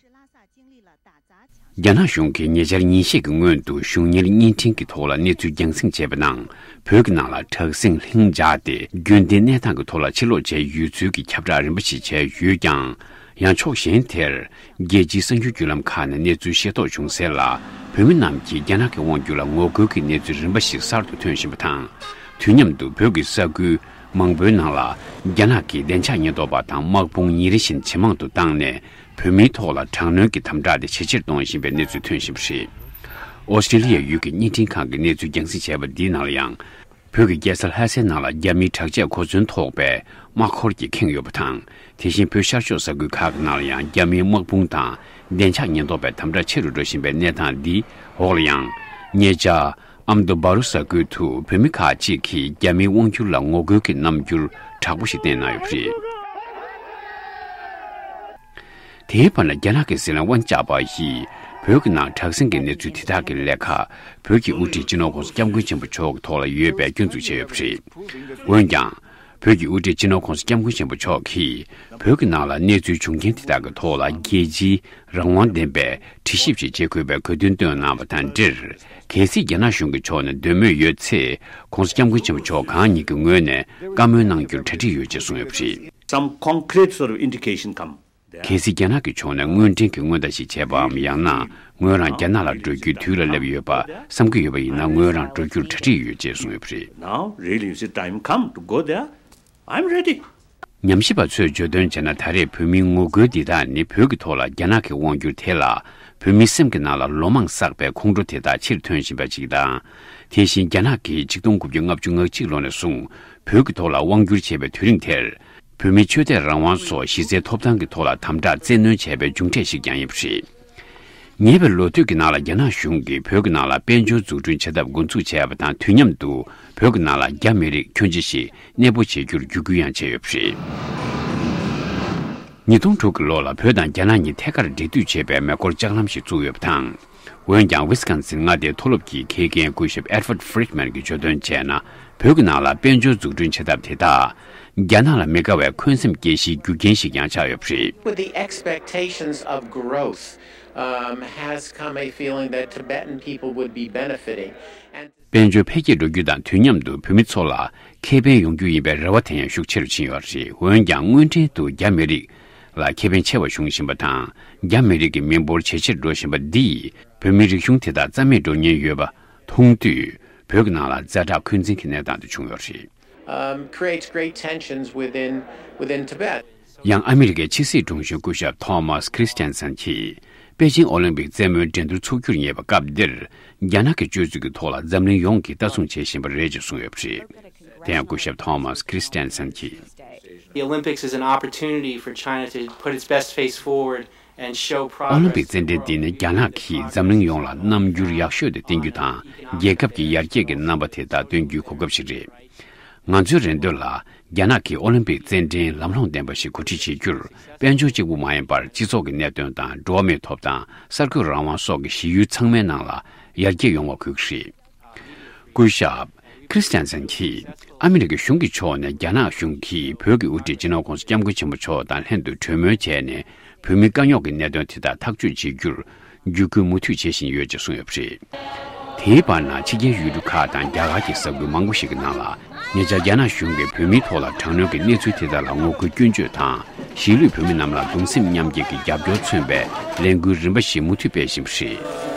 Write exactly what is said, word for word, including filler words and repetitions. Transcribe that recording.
རྒྱ་ནག་གཞུང་གིས་ཉེ་ཆར་ཉིན་ཤས་ཀྱི་སྔོན་དུ་གཞུང་གཉེར་བརྙན་འཕྲིན་གྱི་ཐོག་ལ་གནས་ཚུལ་རྒྱང་སྲིང་བྱས་པ་ནང་། བོད་ཀྱི་ནང་ལ་དྲག་ཟིང་ལྷིང་འཇགས་ཏེ་རྒྱུན་ལྡན་གནས་སྟངས་ཀྱི་ཐོག་ལ་ཕྱིར་ལོག་བྱས་ཡོད་ཚུལ་གྱི་ཁྱབ་བསྒྲགས་རིམ་པ་ཞིག་བྱས་ཡོད་ཀྱང་། ཡང་ཕྱོགས་གཞན་དེར། རྒྱལ་སྤྱིའི་གསར་འགྱུར་བརྒྱུད་ལམ་ཁག་ནས་གནས་ཚུལ་ཤེས་རྟོགས་བྱུང་གསལ་ལ། བོད་མི་རྣམས་ཀྱིས་རྒྱ་ནག་གི་དབང་སྒྱུར་ལ་ངོ་རྒོལ་གྱི་གནས་ཚུལ་རིམ་པ་ཞིག་གསར་དུ་ཐོན་བཞིན་པ་དང་། དུས་མཉམ་དུ་བོད་ཀྱི་ས་ཁུལ་མང་པོའི་ནང་ལ། རྒྱ་ནག་གི་བདེ་འཇགས་ཉེན་རྟོག་པ་དང་དམག་དཔུང་ཉིན་རེ་བཞིན་ཇེ་མང་དུ་བཏང་ནས། བོད་མིའི་ཐོག་ལ་དྲག་གནོན་གྱི་དམ་དྲག་དེ་ཇེ་ཆེར་གཏོང་བཞིན་པའི་གནས་ཚུལ་ཐོན་བཞིན་པ་རེད། ཨོ་སི་ཀྲི་ལི་ཡ་ཡུལ་གྱི་བརྙན་འཕྲིན་ཁང་གི་གནས་ཚུལ་རྒྱང་སྲིང་བྱས་པ་འདིའི་ནང་ལ་ཡང་། བོད་ཀྱི་རྒྱལ་ས་ལྷ་སའི་ནང་ལ་རྒྱ་མིའི་དྲག་ཆས་གོ་མཚོན་ཐོགས་པའི་དམག་འཁོར་གྱིས་ཁེངས་ཡོད་པ་དང་། དེ་བཞིན་བོད་ཤར་ཕྱོགས་ས་ཁུལ་ཁག་གི་ནང་ལ་ཡང་རྒྱ་མིའི་དམག་དཔུང་དང་བདེ་འཇགས་ཉེན་རྟོག་པའི་དམ་དྲག་ཆེ་རུ་འགྲོ་བཞིན་པའི་གནས་སྟངས་འདིའི་འོག་ལ་ཡང་། ཉེ་ཆར་ཨ་མདོ་སྦ་རུ་ས་ཁུལ་དུ་བོད་མི་ཁག་ཅིག་གིས་རྒྱ་མིའི་དབང་སྒྱུར་ལ་ངོ་རྒོལ་གྱི་རྣམ་འགྱུར་དྲག་པོ་ཞིག་བསྟན་གནང་ཡོད་པ་རེད། དེའི་བར་ན་རྒྱ་ནག་གི་སྲིད་བློན་ཝུན་ཅཱ་པ་ཡིས་བོད་ཀྱི་ནང་དྲག་ཟིང་གི་གནས་ཚུལ་དེ་དག་གི་ལས་ཀ་བོད་ཀྱི་དབུ་ཁྲིད་སྤྱི་ནོར་༸གོང་ས་༸སྐྱབས་མགོན་ཆེན་པོ་མཆོག་གི་ཐོག་ལ་ཡོད་པའི་སྐྱོན་འཛུགས་བྱས་ཡོད་པ་རེད། འོན་ཀྱང་། བོད་ཀྱི་དབུ་ཁྲིད་སྤྱི་ནོར་༸གོང་ས་༸སྐྱབས་མགོན་ཆེན་པོ་མཆོག་གིས་བོད་ཀྱི་ནང་ལ་གནས་ཚུལ་བྱུང་རྐྱེན་དེ་དག་གི་ཐོག་ལ་རྒྱལ་སྤྱིའི་རང་དབང་ལྡན་པའི་དྲི་ཞིབ་ཅིག་བྱེད་དགོས་པའི་དགོས་འདུན་བཏོན་གནང་བ་དང་འབྲེལ། གལ་སྲིད་རྒྱ་ནག་གཞུང་གི་ཕྱོགས་ནས་འདོད་མོས་ཡོད་ཚེ། ༸གོང་ས་༸སྐྱབས་མགོན་ཆེན་པོ་མཆོག་གང་ཉིད་ཀྱི་ངོས་ནས་བཀའ་མོལ་གནང་རྒྱུར་གྲ་སྒྲིག་ཡོད་ཅེས་གསུངས་ཡོད་པ་རེད། Some concrete sort of indication come there. གལ་སྲིད་རྒྱ་ནག་གི་ཕྱོགས་ནས་དངོས་འབྲེལ་གྱི་སྔོན་བརྡ་ཞིག་བྱས་པའམ། ཡང་ན་ངོས་རང་རྒྱ་ནག་ལ་འགྲོ་རྒྱུའི་དུས་ལ་སླེབས་ཡོད་པ་བསམ་གྱི་ཡོད་པ་ཡིན་ན། ངོས་རང་འགྲོ་རྒྱུར་གྲ་སྒྲིག་ཡོད་ཅེས་གསུངས་ཡོད་པ་རེད། Now, really, you see, time come to go there. I'm ready. ཉམས་ཞིབ་པ་ཚོས་བརྗོད་དོན་བྱས་ན། ད་རེས་བོད་མིའི་ངོ་རྒོལ་འདི་དག་ནི་བོད་ཀྱི་ཐོག་ལ་རྒྱ་ནག་གི་དབང་སྒྱུར་དེ་ལ་བོད་མིའི་སེམས་ཀྱི་ནང་ལ་ལོ་མང་བསགས་པའི་ཁོང་ཁྲོ་དེ་དག་ཕྱིར་ཐོན་བཞིན་པ་ཅིག་དང་། དེ་བཞིན་རྒྱ་ནག་གིས་ཆིག་སྟོང་དགུ་བརྒྱ་ལྔ་བཅུ་ང་གཅིག་ལོ་ནས་བཟུང་བོད་ཀྱི་ཐོག་ལ་དབང་སྒྱུར་བྱས་པའི་དུས་རིང་དེར། བོད་མིའི་ཆོས་དད་རང་དབང་སོགས་གཞི་རྩའི་ཐོབ་ཐང་གི་ཐོག་ལ་དམ་དྲག་བཙན་གནོན་བྱས་པའི་མཇུག་འབྲས་ཤིག་ཀྱང་ཡིན་པ་རེད། ཉེ་བའི་ལོ་སྟོད་ཀྱི་ནང་ལ་རྒྱ་ནག་གཞུང་གིས་བོད་ཀྱི་ནང་ལ་དཔལ་འབྱོར་འཛུགས་སྐྲུན་བྱེད་ཐབས་འགོ་འཛུགས་བྱས་པ་དང་། དུས་མཉམ་དུ་བོད་ཀྱི་ནང་ལ་རྒྱ་མི་རིགས་ཁྱོན་ཆེ་ཞིག་གནས་སྤོ་བྱེད་རྒྱུར་བརྒྱུད་སྐུལ་ཡང་བྱས་ཡོད་པ་རེད། ཉིས་སྟོང་དྲུག་གི་ལོ་ལ་བོད་དང་རྒྱ་ནག་གཉིས་ཐད་ཀར་འབྲེལ་མཐུད་བྱེད་པའི་མེ་འཁོར་ལྕགས་ལམ་ཞིག་བཙུགས་ཡོད་པ་དང་། འོན་ཀྱང་ཝི་སི་ཀོན་སིན་མངའ་སྡེའི་མཐོ་སློབ་ཀྱི་མཁས་མཁན་སྐུ་ཞབས་Edward Friedman གྱིས་བརྗོད་དོན་བྱས་ན། བོད་ཀྱི་ནང་ལ་དཔལ་འབྱོར་འཛུགས་སྐྲུན་བྱེད་ཐབས་དེ་དག་རྒྱ་ནག་ལ་མི་དགའ་བའི་འཁོན་སེམས་སྐྱེ་གཞིའི་རྒྱུ་རྐྱེན་ཞིག་ཀྱང་ཆགས་ཡོད་པ་རེད། With the expectations of growth, um, has come a feeling that Tibetan people would be benefiting. And དཔལ་འབྱོར་འཕེལ་རྒྱས་འགྲོ་རྒྱུ་དང་དུས་མཉམ་དུ་བོད་མི་ཚོ་ལ་ཁེ་ཕན་ཡོང་རྒྱུ་ཡིན་པའི་རེ་བ་དེ་ཡང་ཤུགས་ཆེ་རུ་ཕྱིན་ཡོད་པ་རེད། འོན་ཀྱང་དངོས་འབྲེལ་དུ་རྒྱ་མི་རིགས་ལ་ཁེ་ཕན་ཆེ་བ་བྱུང་བཞིན་པ་དང་། རྒྱ་མི་རིགས་ཀྱི་མི་འབོར་ཇེ་ཆེར་འགྲོ་བཞིན་པ་འདིས་བོད་མིའི་རིག་གཞུང་དེ་དག་རྩ་མེད་འགྲོ་ཉེན་ཡོད་པ་མཐོང་དུས། བོད་ཀྱི་ནང་ལ་ཛ་དྲག་འཁོན་འཛིན་གྱི་གནས་སྟངས་དེ་བྱུང་ཡོད་རེད། Um, creates great tensions within, within Tibet. ཡང་ཨ་མི་རི་ཀའི་ཕྱི་སྲིད་དྲུང་ཆེ་སྐུ་ཞབས་ཐོ་མཱས་ཁྲི་སི་ཊན་སན་གྱིས། པེ་ཅིང་ཨོ་ལིམ་པིག་རྩེད་མོའི་འགྲན་བསྡུར་ཚོགས་རྒྱུར་ཉེ་བའི་སྐབས་འདིར། རྒྱ་ནག་གི་སྤྱོད་ཚུལ་གྱི་ཐོག་ལ་འཛམ་གླིང་ཡོངས་ཀྱིས་ལྟ་སྲུང་བྱེད་བཞིན་པ་རེད་ཅེས་གསུངས་ཡོད་པ་རེད། དེ་ཡང་སྐུ་ཞབས་ཐོ་མཱས་ཁྲི་སི་ཊན་སན་གྱིས། The Olympics is an opportunity for China to put its best face forward and show ཨོ་ལིམ་པིག་རྩེད་འགྲན་འདི་ནི་རྒྱ་ནག་གིས་འཛམ་གླིང་ཡོངས་ལ་རྣམ་འགྱུར་ཡག་ཤོས་དེ་བསྟན་རྒྱུ་དང་། རྒྱལ་ཁབ་ཀྱི་ཡར་རྒྱས་ཀྱི་རྣམ་པ་དེ་དག་སྟོན་རྒྱུའི་གོ་སྐབས་ཤིག་རེད། ང་ཚོའི་རེ་འདོད་ལ། རྒྱ་ནག་གིས་ཨོ་ལིམ་པིག་རྩེད་འགྲན་ལམ་ལྷོང་ལྡན་པ་ཞིག་གོ་སྒྲིག་བྱེད་རྒྱུར། དཔལ་འབྱོར་གཅིག་པུ་མ་ཡིན་པར། སྤྱི་ཚོགས་ཀྱི་གནད་དོན་དང་། འགྲོ་བ་མིའི་ཐོབ་ཐང་། གསར་འགོད་རང་དབང་སོགས་ཀྱི་གཞི་ཡུལ་ཚང་མའི་ནང་ལ་ཡར་རྒྱས་ཡོང་བ་དགོས་ཀྱི་རེད། སྐུ་ཞབས་ཁྲི་སི་ཊན་སན་གྱིས། ཨ་མི་རི་ཀའི་གཞུང་གི་ཕྱོགས་ནས་རྒྱ་ནག་གཞུང་གིས་བོད་ཀྱི་དབུ་ཁྲིད་སྤྱི་ནོར་༸གོང་ས་༸སྐྱབས་མགོན་ཆེན་པོ་མཆོག་དང་ལྷན་དུ་གྲོས་མོལ་བྱས་ནས། བོད་མིའི་དཀའ་རྙོག་གི་གནད་དོན་དེ་དག་ཐག་གཅོད་བྱེད་རྒྱུར་བརྒྱུད་སྐུལ་མུ་མཐུད་བྱེད་བཞིན་ཡོད་ཅེས་གསུངས་ཡོད་པ་རེད། དེའི་བར་ན་ཕྱི་རྒྱལ་ཡུལ་གྲུ་ཁག་དང་རྒྱ་གར་གྱི་ས་ཁུལ་མང་པོ་ཞིག་གི་ནང་ལ། ཉེ་ཆར་རྒྱ་ནག་གཞུང་གིས་བོད་མིའི་ཐོག་ལ་དྲག་གནོན་གྱི་གནས་ཚུལ་དེ་དག་ལ་ངོ་རྒོལ་སྐྱོན་བརྗོད་དང་། གཞིས་ལུས་བོད་མི་རྣམས་ལ་གདུང་སེམས་མཉམ་སྐྱེད་ཀྱི་རྒྱབ་སྐྱོར་མཚོན་པའི་ལས་འགུལ་རིམ་པ་ཞིག་མུ་མཐུད་སྤེལ་བཞིན་པ་རེད།